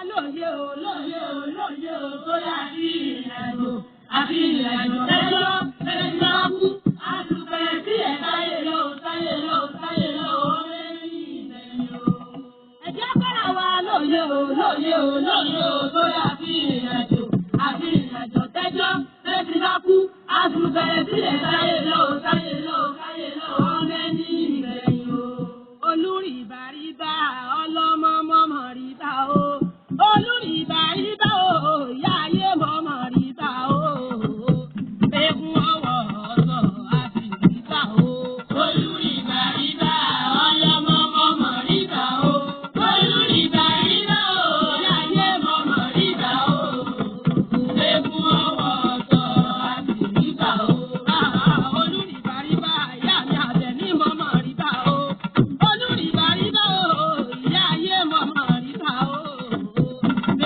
Lóye o, lóye o, lóye o, bóyá àti ìrìnàjò àti ìrìnàjò ẹjọ́ ẹjọ́ kú. Àtùpẹ̀ sí ẹ̀ sáyé lọ, sáyé lọ, sáyé lọ, orí ìgbẹ̀yìn o. Ẹ̀jẹ̀ kọ́ra wa lóye o, lóye o, lóye o, bóyá àti ìrìnàjò àti ìrìnàjò tẹ́jọ́ tẹ́tí bá kú. Àtùpẹ̀ sí ẹ̀ sáyé lọ, sáyé lọ, sáyé lọ, orí ìgbẹ̀yìn o. Olúrìbàrìbà ọlọ́mọ mọ́mọ́ rìbà o. Olúrìbàrìbà o, ìyá ayé mọ́mọ́ rìbà o. Egun ọwọ́ ọ̀sọ̀ àti rìbà o. Olúrìbàrìbà ọlọ́mọ mọ́mọ́ rìbà o. Olúrìbàrìbà o, ìyá ayé mọ́mọ́ rìbà o. Egun ọwọ́ ọ̀sọ̀ àti rìbà o. Olúrìbàrìbà ìyá mi àbẹ̀ní mọ́mọ́ rìbà o. Olúrìbàrìbà o, ìyá ayé mọ́mọ́ rìbà o.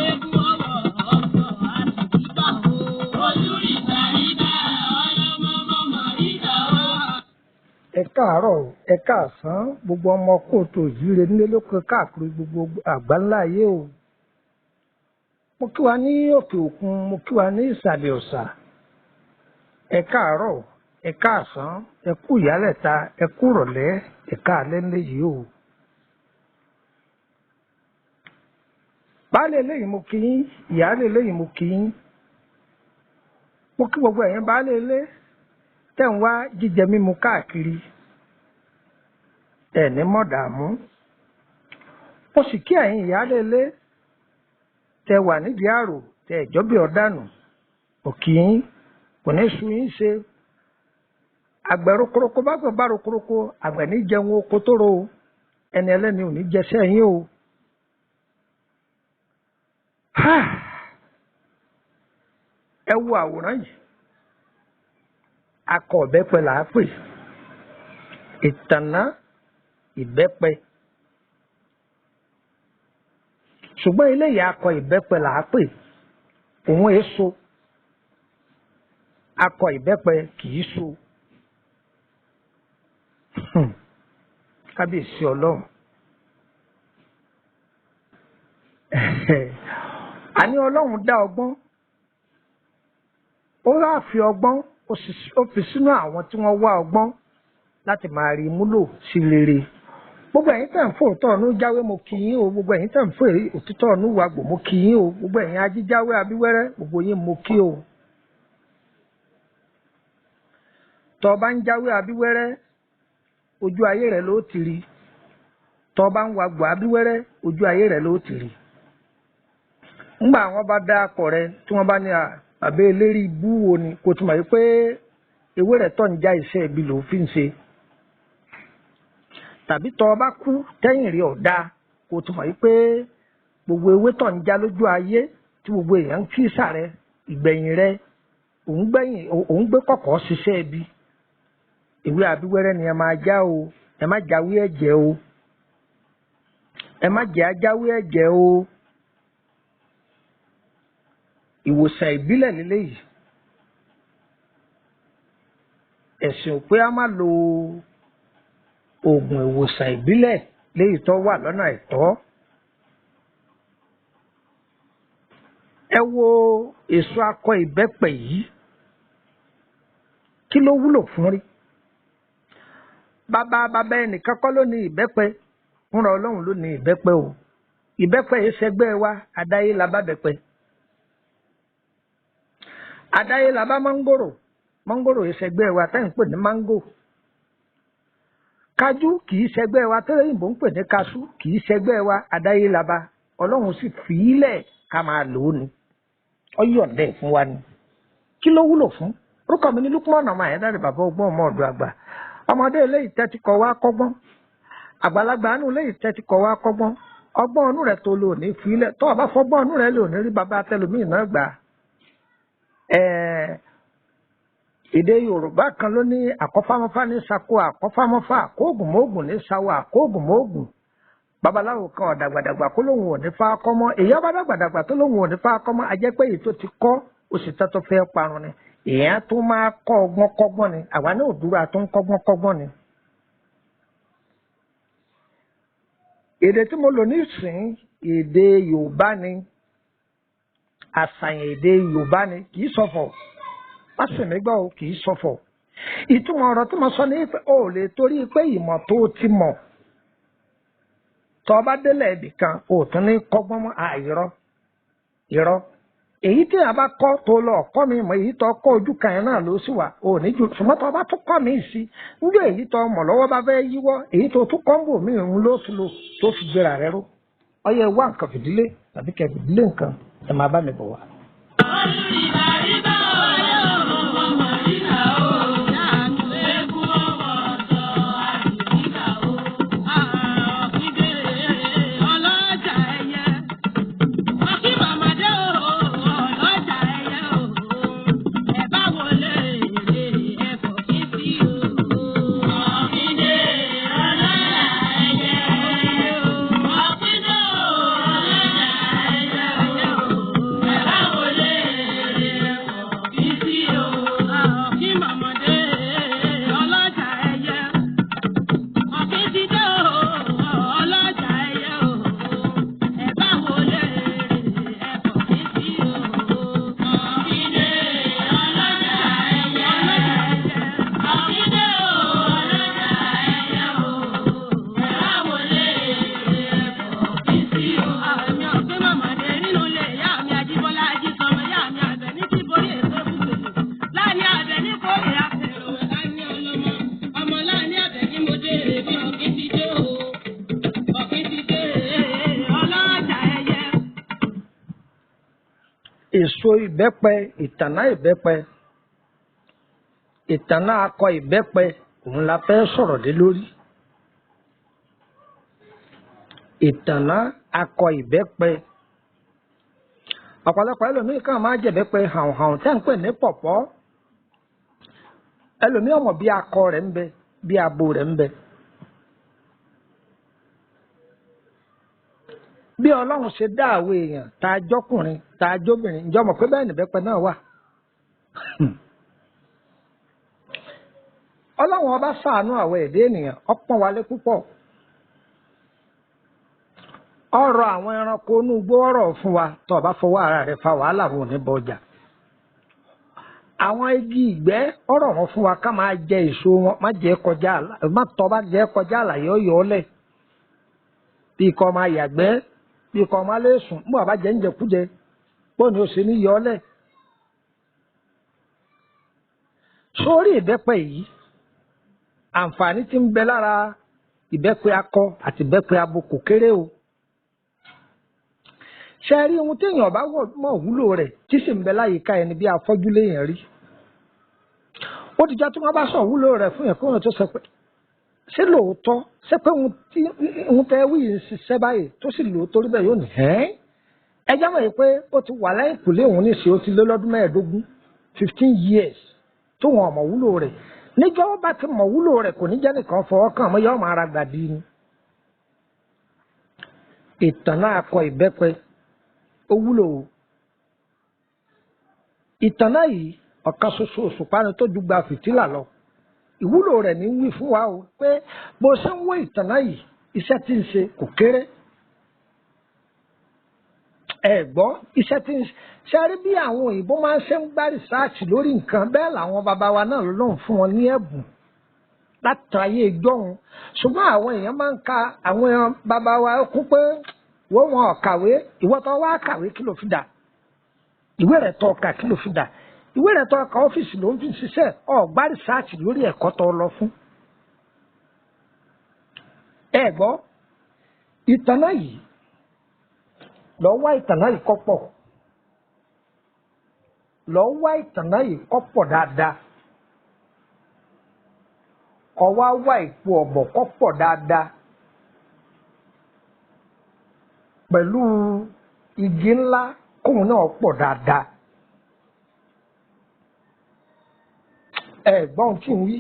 Egun ọwọ́ ọ̀sọ̀ àti rìbà o. Olúrìbàrìbà ọlọ́mọ mọ́mọ́ rìbà o. Ẹ káàárọ̀, ẹ káàsán, gbogbo ọmọ kóòtù òjíire nílé lóko káàkiri gbogbo àgbáńlá ayé o. Mo kí wa ní òkè òkun, mo kí wa ní ìsàlẹ̀ ọ̀sà. Ẹ káàárọ̀, ẹ káàsán, ẹ kú ìyálẹ̀ta, ẹ kú ìrọ̀lẹ́, ẹ káalẹ́ ńlẹ̀ yìí o. Baálé eléyìí mo kí yín, ìyáálé eléyìí mo kí yín. Mo kí gbogbo ẹ̀yin baálé ilé tẹ́ ń wá jíjẹ mímu káàkiri, ẹ̀ ní mọ̀ dààmú. Mo sì kí ẹ̀yin ìyáálé ilé tẹ́ wà nídìí àrò tẹ́ ìjọ́bí ọ̀dànù. Mo kí yín, kò ní sú yín ṣe. Àgbẹ̀ rokoroko bá gbẹ̀ bá rokoroko, àgbẹ̀ ní jẹun oko tó ro o. Ẹni ẹlẹ́ni ò ní jẹsẹ́ yín o. Ẹ wo àwòrán yìí. Akọ ìbẹ́pẹ là á pè. Ìtànná ìbẹ́pẹ. Ṣùgbọ́n eléyìí akọ ìbẹ́pẹ là á pè. Òun èso. Akọ ìbẹ́pẹ kì í so. Kábíyèsí Ọlọ́run. Àní Ọlọ́run dá ọgbọ́n. Ó wá fi ọgbọ́n, ó fi sínú àwọn tí wọ́n wá ọgbọ́n láti máa rí múlò sí rere. Gbogbo ẹ̀yin tẹ̀ ń fò òótọ́ ọ̀nù jáwé mo kí yín o. Gbogbo ẹ̀yin tẹ̀ ń fò òtítọ́ ọ̀nù wàgbò mo kí yín o. Gbogbo ẹ̀yin ajíjáwé abíwẹ́rẹ́ gbogbo yín mo kí o. Tọ́ ọ bá ń jáwé abíwẹ́rẹ́, ojú ayé rẹ̀ ló ti rí. Tọ́ ọ bá ń wàgbò abíwẹ́rẹ́, ojú ayé rẹ̀ ló ti rí. Ńgbà àwọn bá dá akọ rẹ tí wọ́n bá ní à bàbá eléri ibú wo ni kò tún mọ̀ pé ewé rẹ̀ tọ̀ ń já iṣẹ́ ibi ló fi ń ṣe. Tàbí tọ́ ọ bá kú tẹ́yìn rí ọ̀dà, kò tún mọ̀ pé gbogbo ewé tọ̀ ń já lójú ayé tí gbogbo èèyàn ń kí sàrẹ ìgbẹ̀yìn rẹ òun gbẹ̀yìn òun gbé kọ̀kọ́ ṣiṣẹ́ ibi. Ìwé abíwẹ́rẹ́ ni ẹ máa já o, ẹ má jáwé ẹ̀jẹ̀ o, ẹ má jẹ́ ajáwé ẹ̀jẹ̀ o. Ìwòsàn ìbílẹ̀ lélẹ́yìí. Ẹ̀sìn ò pé a má lo oògùn ìwòsàn ìbílẹ̀ léyìí tó wà lọ́nà àìtọ́. Ẹ wo èso akọ ìbẹ́pẹ yìí. Kí ló wúlò fún rí? Bàbá bàbá ẹnìkan kọ́ ló ní ìbẹ́pẹ. Fúnra Ọlọ́run ló ní ìbẹ́pẹ o. Ìbẹ́pẹ yìí ṣẹgbẹ́ wa, adáyé la bá bẹ́pẹ. Adáyé la bá mángòrò. Mángòrò yìí ṣẹgbẹ́ wa tẹ́ ń pè ní mángò. Kájú kì í ṣẹgbẹ́ wa tẹ́lẹ̀ òyìnbó ń pè ní kaṣú, kì í ṣẹgbẹ́ wa, adáyé la bá. Ọlọ́run sì fi í lẹ̀ ká máa lò ó ni. Ó yọ̀ǹda ẹ̀ fún wa ni. Kí ló wúlò fún? Orúkọ mi ni Lukman ọmọ Àyándárì, bàbá ọgbọ́n ọmọ ọ̀dọ̀ àgbà. Ọmọdé eléyìí tẹ́tí kọ wá kọ́gbọ́n. Àgbàlagbà àánú eléyìí tẹ́tí kọ wá kọ́gbọ́n. Ọgbọ́n ọnú rẹ̀ tó lò ní fi í lẹ̀. Tọ́ ọ bá fọgbọ́n ọnú rẹ̀ lò ní rí bàbá tẹlòmíì náà gbà. Èdè Yorùbá kan ló ní àkọ́fámọ́fá ní sako àkọ́fámọ́fá, àkóògùnmóògùn ní sawo àkóògùnmóògùn. Babaláwo kan ọ̀dàgbàdàgbà kó lóun ò ní fa kọ́mọ́. Èyí ọba dàgbàdàgbà tó lóun ò ní fa kọ́mọ́, a jẹ́ pé èyí tó ti kọ́ ó sì tọ́ tó fẹ́ parun ni. Èèyàn tó máa kọ́ ọgbọ́n kọ́gbọ́n ni. Àwa náà ò dúró, a tó ń kọ́gbọ́n kọ́gbọ́n ni. Èdè tí mo lò nísìnyí, Èdè Yorùbá ni, àṣàyàn èdè Yorùbá ni, kì í sọ̀fọ̀. Má sì mí gbọ́ o, kì í sọ̀fọ̀. Ìtumọ̀ ọ̀rọ̀ tí mo sọ ni pé o ò lè torí pé ìmọ̀ tó o ti mọ̀, tó o bá délẹ̀ ibì kan, o ò tún ní kọ́gbọ́n mọ́. Àìrọ́ irọ́. Èyí tí a bá kọ́ tó lọ kọ́ mi mọ̀, èyí tó kọ́ ojú kan yẹn náà ló sì wà, ò ní ju. Ṣùgbọ́n tó bá tún kọ́ mi sí njẹ́, èyí tó mọ̀ lọ́wọ́ bá fẹ́ yíwọ́, èyí tó tún kọ́ ń bò mí òun ló fi lò tó fi gbéra rẹ ró. Ọyẹ wá nǹkan fìdílé tàbí kẹ fìdílé nǹkan, ẹ máa bá mi bọ̀ wá. Èso ìbẹ́pẹ, ìtànná ìbẹ́pẹ, ìtànná akọ ìbẹ́pẹ, òun la fẹ́ sọ̀rọ̀ lé lórí. Ìtànná akọ ìbẹ́pẹ. Ọ̀pọ̀lọpọ̀ ẹlòmíì kàn máa jẹ̀bẹ́pẹ hàùnhàùn tẹ́ ń pè ní pọ̀pọ́. Ẹlòmíì ọmọ bí akọ rẹ̀ ń bẹ, bí abo rẹ̀ ń bẹ. Bí Ọlọ́run ṣe dá àwọn èèyàn, tá a jọ́kùnrin, tá a jóbìnrin, ǹjọ́ mọ̀ pé bẹ́ẹ̀ nìbẹ́pẹ náà wà. Ọlọ́run ọba ṣàánú àwọn ẹ̀dá ènìyàn, ọpọ́n wálé púpọ̀. Ọ̀rọ̀ àwọn ẹranko inú igbó ọ̀rọ̀ fún wa, tó o bá fọwọ́ ara rẹ̀ fa wàhálà, wọn ò ní bọjà. Àwọn igi ìgbẹ́ ọ̀rọ̀ wọn fún wa ká máa jẹ èso wọn, má jẹ kọjá, má tọ́ bá jẹ kọjá àlàyé ọ̀yọ́ ọ̀lẹ̀. Bí kò máa yàgbẹ́, bí kò máa lè sùn, mú àbá jẹ ń jẹkújẹ, bóun ni ó ṣe ní yọ ọ́lẹ̀. Sórí ìbẹ́pẹ yìí, àǹfààní tí ń bẹ lára ìbẹ́pẹ akọ àti ìbẹ́pẹ abo kò kéré o. Ṣe rí ohun téèyàn bá mọ̀ wúlò rẹ̀ tí sì ń bẹ láyìíká ẹni bí afọ́jú léèyàn rí. Ó ti jẹ́ tí wọ́n bá sọ wúlò rẹ̀ fún yẹn kó wọn tó sọ pé ṣé lóòótọ́, ṣé pé ohun tẹ́ wí yìí ń ṣiṣẹ́ báyìí tó sì lóòótọ́ rí bẹ́ẹ̀, yóò ní ẹ́n. Ẹ jẹ́ mọ̀ yìí pé ó ti wà láìkùlé òun níṣẹ́, ó ti lé lọ́dún 15, 15 years, tó wọn ọmọ wúlò rẹ̀. Níjọ́ bá ti mọ̀ wúlò rẹ̀, kò ní jẹ́ nìkan fọwọ́ kàn mọ́, yóò máa ra gbàdí ni. Ìtànná akọ ìbẹ́pẹ ó wúlò o. Ìtànná yìí, ọ̀kan ṣoṣo òṣùpá ni tó ju gba fìtílà lọ. Ìwúlò rẹ̀ ní wí fún wa o, pé bó ṣe ń wé ìtànná yìí, iṣẹ́ tí ń ṣe kò kéré. Ẹ gbọ́ iṣẹ́ tí ń ṣe rí, bí àwọn òyìnbó máa ń ṣe ń gbá rìsáàsì lórí nǹkan, bẹ́ẹ̀ làwọn bàbá wa náà lọ́lọ́run fún wọn ní ẹ̀bùn látàyè ìjọ́un. Ṣùgbọ́n àwọn èèyàn máa ń ka àwọn bàbá wa kún pé wọ́n wọn ò kàwé. Ìwọ tó wá kàwé, kí ló fi dà? Ìwé rẹ̀ tó kà, kí ló fi dà? Ìwé rẹ̀ tó kà, ọ́fíìsì ló ń fi ṣiṣẹ́. Ọ̀ gbá rìsáàsì lórí ẹ̀kọ́ tó lọ fún. Ẹ gbọ́ ìtànná yìí, lọ wá ìtànná yìí kọ́ pọ̀, lọ wá ìtànná yìí kọ́ pọ̀ dáadáa. Kọ́ wá wá ìpò ọ̀bọ̀ kọ́ pọ̀ dáadáa pẹ̀lú igi ńlá, kóun náà pọ̀ dáadáa. Ẹ gbọ́n tí ń wí,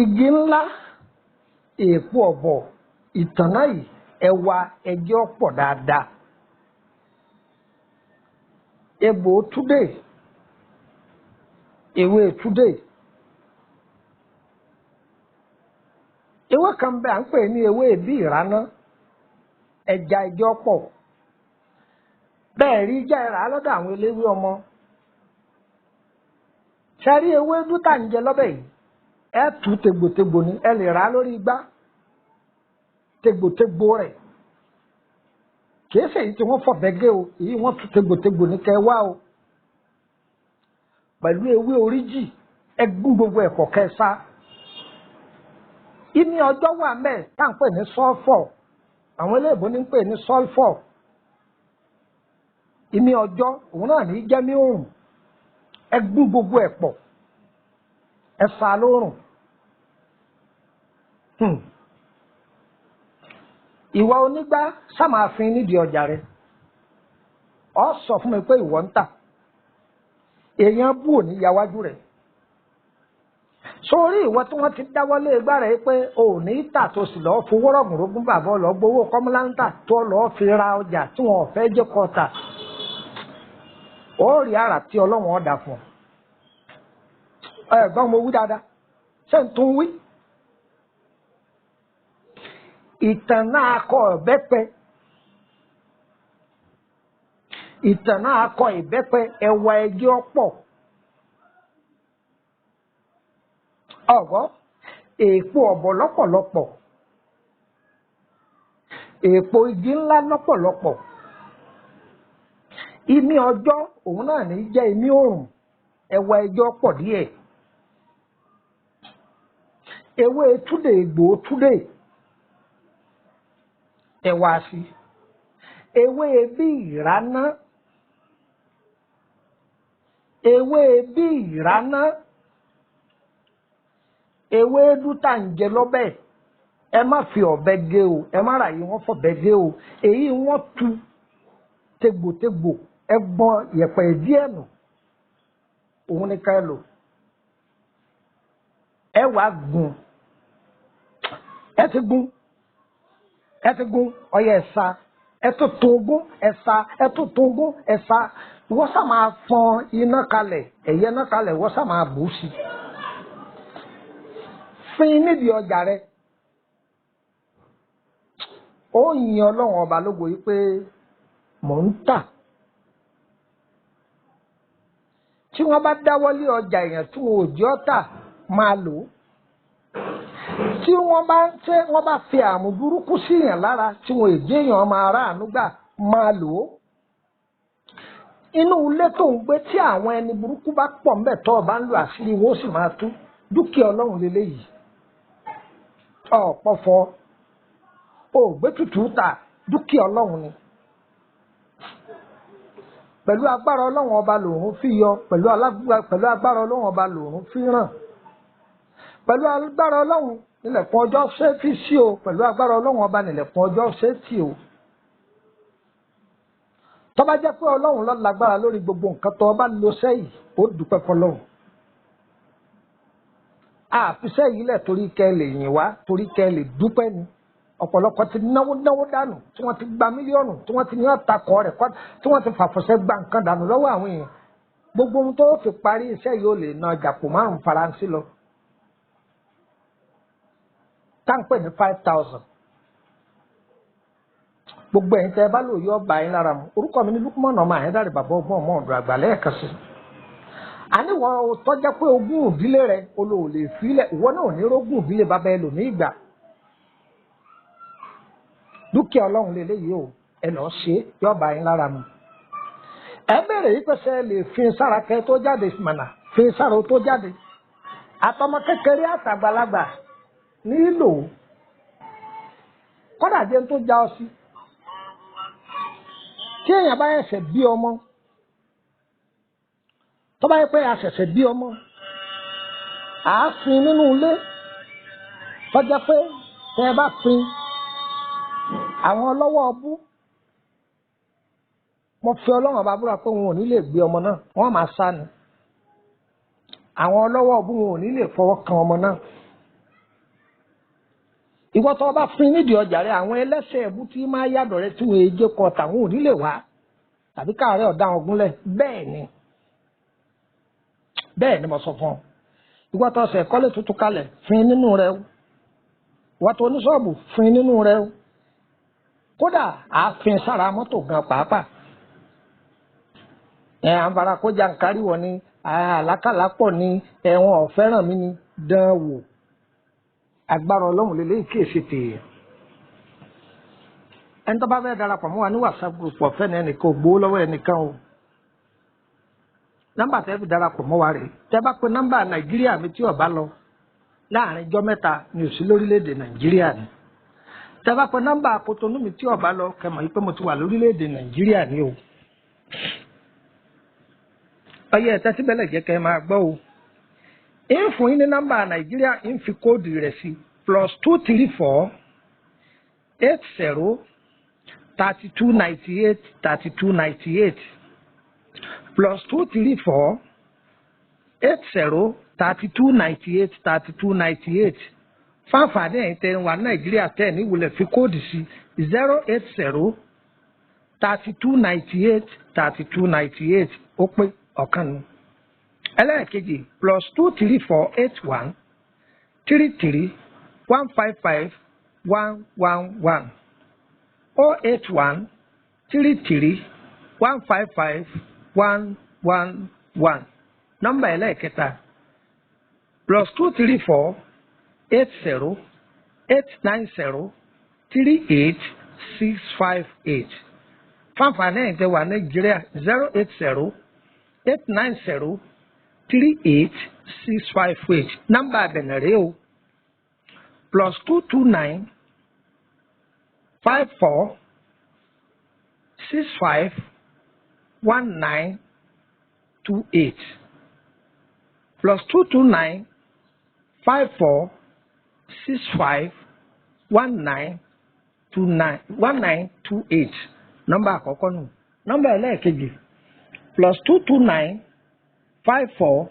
igi ńlá, èèpo ọ̀bọ̀, ìtànná yìí, ẹwà ẹjẹ́ ọ̀pọ̀ dáadáa. Egbò túdè, ewé túdè, ewé kan bẹ à ń pè ní ewé ìbí ìraná. Ẹja ẹjọ́ pọ̀ bẹ́ẹ̀ rí jẹ́ ẹ̀rà lọ́dọ̀ àwọn eléwé ọmọ. Ṣẹ́rí ewédú tá ń jẹ lọ́bẹ̀ yìí, ẹ tú tegbòtegbò ni, ẹ lè rà á lórí igbá tegbòtegbò rẹ̀. Kìí ṣe èyí tí wọ́n fọ̀bẹ gé o, èyí wọ́n tú tegbòtegbò ní kẹ́ wá o. Pẹ̀lú ewé oríjì, ẹ gún gbogbo ẹ̀pọ̀ kẹsà. Ìní ọjọ́ wà mẹ́ẹ̀ tá à ń pè ní sọ́fọ̀, àwọn eléèbó ní ń pè ní sọ́lfọ̀. Ìní ọjọ́ òun náà ní jẹ́ mí òrùn. Ẹ gún gbogbo ẹ̀ pọ̀, ẹ sá lórùn. Ìwọ onígbá sàmáfin nídìí ọjà rẹ. Ọ sọ fún mi pé ìwọ ń tà, èèyàn bú òní yáwájú rẹ. Sórí ìwọ tí wọ́n ti dáwọ́lé igbá rẹ pé o ò ní tà, tó sì lọ́ọ́ fowó rọ̀gùnrógún bàbá ọ lọ́ọ́ gbowó kọ́múláńtà tó lọ́ọ́ fi ra ọjà tí wọn ò fẹ́ jẹ́ kó tà, ó rí àrà tí Ọlọ́run ọ̀dà fún ọ. Ẹ gbọ́n mo wí dáadáa, ṣé n tún wí? Ìtàn náà kọ ìbẹ́pẹ, ìtàn náà kọ ìbẹ́pẹ, ẹ̀wà ẹ̀jẹ̀ ọ̀pọ̀. Ọ̀gọ́ èèpo ọ̀bọ̀ lọ́pọ̀lọpọ̀, èèpo igi ńlá lọ́pọ̀lọpọ̀. Ìmí ọjọ́ òun náà ní jẹ́ ìmí òrùn, ẹ̀wà ẹjọ́ pọ̀ díẹ̀. Ewé túdè egbò túdè, ẹ̀wà sí. Ewé bí ìráná, ewé bí ìráná, ewédú tá ń jẹ lọ́bẹ̀, ẹ má fi ọ̀bẹ gé o, ẹ má rà yìí wọ́n fọ̀bẹ gé o, èyí wọ́n tu tegbòtegbò, ẹ gbọ́n yẹ̀pẹ̀ díẹ̀ nù, òun ni ká ẹ lò. Ẹ wàá gún, ẹ ti gún, ẹ ti gún, ọyẹ ẹ̀sà, ẹ tó tún ogún ẹ̀sà, ẹ tó tún ogún ẹ̀sà. Wọ́n sá máa fọn iná kalẹ̀, ẹ̀yẹ iná kalẹ̀, wọ́n sá máa bù ú sí i. Fín nídìí ọjà rẹ. Ó yin Ọlọ́run ọba lógo yìí pé mò ń tà. Tí wọ́n bá dáwọ́lé ọjà èèyàn tí wọn ò jẹ́ ọ́ tà, máa lò ó. Tí wọ́n bá ṣé wọ́n bá fi àrùn burúkú sí èèyàn lára tí wọn ò jẹ́ èèyàn máa ráàánú gbà, máa lò ó. Inú ilé tó ń gbé tí àwọn ẹni burúkú bá pọ̀ ńbẹ̀ tó o bá ń lo àṣírí wọn ó sì máa tú. Dúkìá Ọlọ́run leléyìí. Ọ̀pọ̀ fọ, o ò gbé tutù ta, dúkìá Ọlọ́run ni. Pẹ̀lú agbára Ọlọ́run ọba lòun fi yọ, pẹ̀lú agbára Ọlọ́run ọba lòun fi ràn. Pẹ̀lú agbára Ọlọ́run nílẹ̀kùn ọjọ́ ṣe fi sí o, pẹ̀lú agbára Ọlọ́run ọba nílẹ̀kùn ọjọ́ ṣe tì o. Tó bá jẹ́ pé Ọlọ́run ló lágbára lórí gbogbo nǹkan tó o bá lo sẹ́yìn, ó dúpẹ́ fọlọ́run. Àfisẹ́ yìí lẹ̀ torí kẹ́ lè yìn wá, torí kẹ́ lè dúpẹ́ ni. Ọ̀pọ̀lọpọ̀ ti náwó náwó dànù, tí wọ́n ti gba mílíọ̀nù, tí wọ́n ti ní ọ̀tàkọ̀ rẹ̀ kọ́, tí wọ́n ti fàfọ̀ṣẹ́ gba nǹkan dànù lọ́wọ́ àwọn èèyàn. Gbogbo ohun tó fi parí iṣẹ́ yìí ó lè na jàpò márùn-ún Faransé lọ. Táǹpẹ̀ ní 5,000. Gbogbo ẹ̀yin tẹ́ ẹ bá lò yọ ọba yín lára mu. Orúkọ mi ní Lukman ọmọ Àyẹ́dàrẹ́ bàbá ọgbọ́n ọmọ ọ̀dọ̀ àgbà lẹ́ẹ̀kan sí. Àníwọ̀ tọ́jẹ́ pé ogún ìdílé rẹ olóò lè filẹ̀, ìwọ náà ò ní rógún ìdílé bàbá ẹlòmíì gbà. Dúkìá Ọlọ́run lélẹ́yìí o, ẹ lọ́ọ́ ṣe yọ ọba yín lára mu. Ẹ bẹ̀rẹ̀ yìí pé ṣé lè fi sára kẹ́ tó jáde mọ̀nà, fi sára tó jáde. Àtọmọ kékeré àtàgbàlagbà nílò kọ́dà jẹ́ tó já ọ sí. Tí èèyàn bá ṣẹ̀ṣẹ̀ bí ọmọ, tó bá yẹ pé a ṣẹ̀ṣẹ̀ bí ọmọ, à á sin nínú ilé, tó jẹ́ pé tẹ́ ẹ bá sin àwọn ọlọ́wọ́ ọbú, mo fi Ọlọ́run ọba búra pé wọn ò ní lè gbé ọmọ náà, wọ́n máa sá ni. Àwọn ọlọ́wọ́ ọbú wọn ò ní lè fọwọ́ kan ọmọ náà. Ìwọ tó bá fin nídìí ọjà rẹ, àwọn ẹlẹ́sẹ̀ ẹ̀bú tí máa yàdọ̀ rẹ tí wọ́n èjé kọ tàwọn ò ní lè wá, tàbí káàárẹ̀ ọ̀dà wọn gúnlẹ̀. Bẹ́ẹ̀ ni, bẹ́ẹ̀ ni mo sọ fún ọ. Ìwọ tó ṣe kọ́lé tuntun kalẹ̀, fin nínú rẹ o. Ìwọ tó oníṣọ́ọ̀bù, fin nínú rẹ o. Kódà ààfin sára mọ́tò gan pàápàá. Ẹ à ń fara kó jàǹkárí wọ̀ ni, àlákàlà pọ̀ ni, ẹ̀wọ̀n ọ̀fẹ́ràn mi ni, dán wò. Agbára Ọlọ́run lélẹ́yìí kì í ṣe tèèyàn. Ẹni tó bá fẹ́ darapọ̀ mọ́ wa ní WhatsApp group ọ̀fẹ́ ni, ẹnìkan ò gbowó lọ́wọ́ ẹnìkan o. Nọ́mbà tẹ́ fi darapọ̀ mọ́ wa rèé. Tẹ́ bá pe nọ́mbà Nàìjíríà mi tí ó bá lọ láàrin ijọ́ mẹ́ta ni ò sí lórílẹ̀‐èdè Nàìjíríà ni. Tẹ́ bá pe nọ́mbà Kotonu mi tí ó bá lọ, kẹ́ mọ̀ yìí pé mo ti wà lórílẹ̀‐èdè Nàìjíríà ni o. Ọyẹ ẹ̀ tẹ́tí bẹ́lẹ̀ jẹ́ kẹ́ ẹ máa gbọ́ o. Ń fún yín ní nọ́mbà Nàìjíríà, ń fi kóòdù rẹ̀ sí +234 80 32 98 32 98, +234 80 32 98 32 98. Fáfàní ẹ̀yin tẹ́ ń wà Nàìjíríà tẹ́ ẹ̀ ní ìwúlẹ̀ fi kóòdù sí 080 32 98 32 98. Ó pé ọ̀kan nu. Ẹlẹ́ẹ̀kejì, +234 81 33 155 111, 081 33 155 111. Nọ́mbà ẹlẹ́ẹ̀kẹta, +234 80 890 38 658. Fáfàní ẹ̀yin tẹ́ wà Nàìjíríà, 080 890 38 658. Nọ́mbà àbẹ̀nẹ̀ rèé o, +229 54 65 19 28, +229 54 65 19 29 19 28. Nọ́mbà àkọ́kọ́ nù. Nọ́mbà ẹlẹ́ẹ̀kejì, +229 54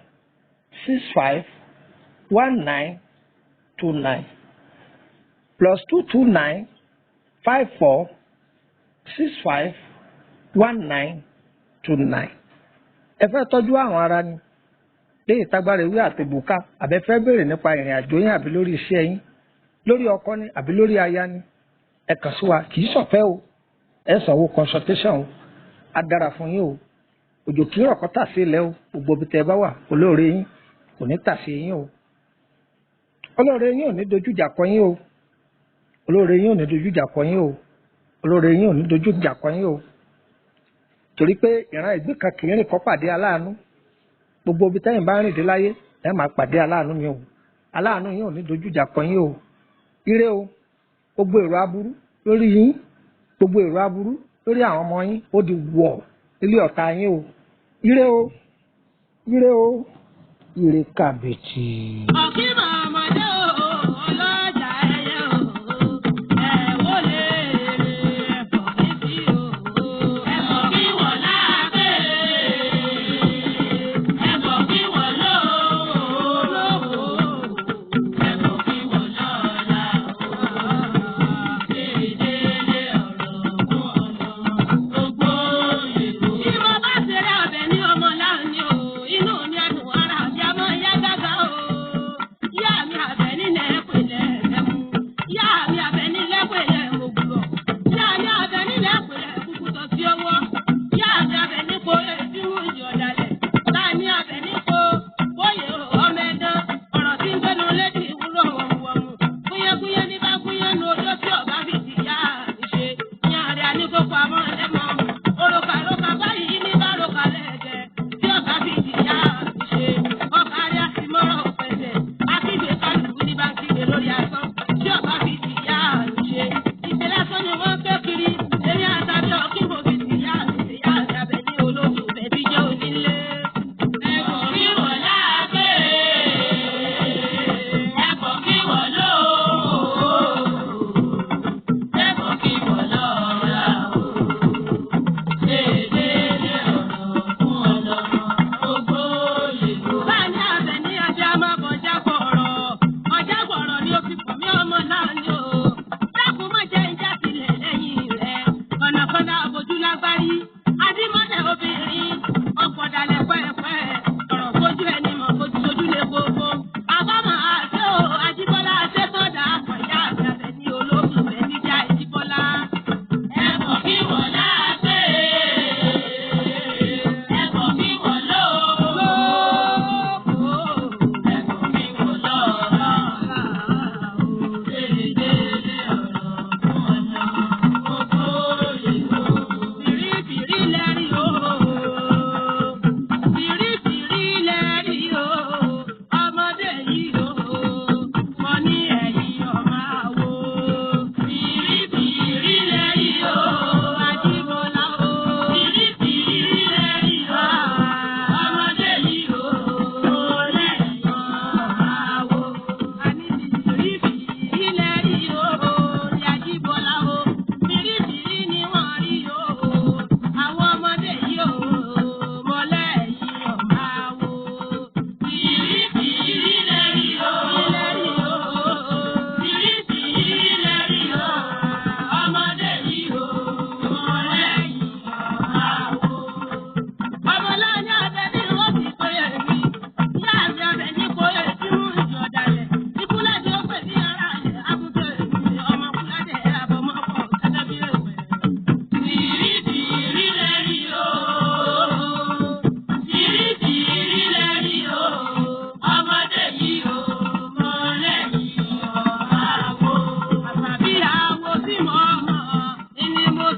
65 19 29, +229 54 65 19 29. Ẹ fẹ́ tọ́jú àrùn ara ni léyìí tágbára ewé àtẹ̀bùká, àbẹ fẹ́ béèrè nípa ìrìn àjò yín, àbí lórí iṣẹ́ yín, lórí ọkọ ni àbí lórí aya ni, ẹ kàn sí wa. Kì í ṣọ̀fẹ́ o, ẹ sanwó consultation o. Á dára fún yín o. Òjò kì í rọ̀kọ́ tà sí ilẹ̀ o. Gbogbo ibi tẹ́ ẹ bá wà, olóore yín kò ní tà sí yín o. Olóore yín ò ní dojú ìjà kọ yín o. Olóore yín ò ní dojú ìjà kọ yín o. Olóore yín ò ní dojú ìjà kọ yín o. Torí pé ìran ìgbín kan kì í rìn kó pàdé aláàánú. Gbogbo ibi tẹ́yìn bá rìn dé láyé, ẹ máa pàdé aláàánú mi o. Aláàánú yín ò ní dojú ìjà kọ yín o. Ire o. Gbogbo èrò aburú lórí yín, gbogbo èrò aburú lórí àwọn ọmọ yín, ó di wọ̀ ilé ọ̀tá yín o. Ire o, ire o, ire kàbìtì. Ọ̀kí màmá dé o, ọlọ́jà ẹyẹ o, ẹ wó lè rè ẹ̀fọ́ kí sí o. Ẹ̀fọ́ kí wọ́n láàbẹ̀, ẹ̀fọ́ kí wọ́n lówó, ẹ̀fọ́ kí wọ́n lọ́la o. Déédéé ọ̀rọ̀ fún ọ̀nà gbogbo ìlú. Bí mo bá ṣeré ọbẹ̀ ní ọmọ láàánú o, inú mi ẹ̀dùn ara mi a máa yá gágá o. Yá mi àbẹ̀ nílẹ̀ pẹ̀lẹ́ ẹ̀mú. Yá mi àbẹ̀ nílẹ̀ pẹ̀lẹ́ ògùrọ̀. Yá mi àbẹ̀ nílẹ̀ pẹ̀lẹ́ kúkú tọ́ sí ọwọ́. Yá mi àbẹ̀ nípo èéfínwó ìyọ̀dàlẹ̀. Láàmì àbẹ̀ nípo bóyè ọmọ ẹ̀dán. Ọ̀rọ̀ tí ń gbénu lédi ìwúrọ̀ wọ̀mùwọ̀mù. Kúyẹ́kúyẹ́ ní bá kúyẹ́ nu ojú tí ọ̀gá fi ti yá mi ṣe. Ní àrẹ àníkókò àmọ́ ẹlẹ́mọ̀. Òrùka lóka báyìí ní bá roka lẹ́ẹ̀dẹ̀. Tí ọ̀gá fi ti yá mi ṣe. Ọkà rẹ̀ á sì mọ́rọ̀ pẹ̀sẹ̀. Akígbe kálukú ní bá ń kígbe lórí asán. Tí ọ̀gá fi ti yá mi ṣe. Ìṣe lásán ni wọ́n ń ké kiri. Èmi àtàbí ọ̀kí mo fi ti yá mi ṣe. Yá mi abẹ ní olóògùn bẹ̀bí jẹ́ onílé. Ẹ̀kọ́ kí wọ́n láàbẹ̀. Ẹ̀kọ́ kí wọ́n lóo. Ẹ̀kọ́ kí wọ́n lọ́ra o. Déédéé ọ̀rọ̀ fún ọlọ́mọ gbogbo ìlú. Báyìí abẹ ní ajá máa kọjá gbọ̀rọ̀. Ọjà gbọ̀rọ̀ ni ó fi pọ̀ mí ọmọ náà ni o. Dákun má jẹ́ ìjà sílẹ̀ lẹ́yìn rẹ̀. Kọ̀nàkọ̀nà àbójú lágbárí.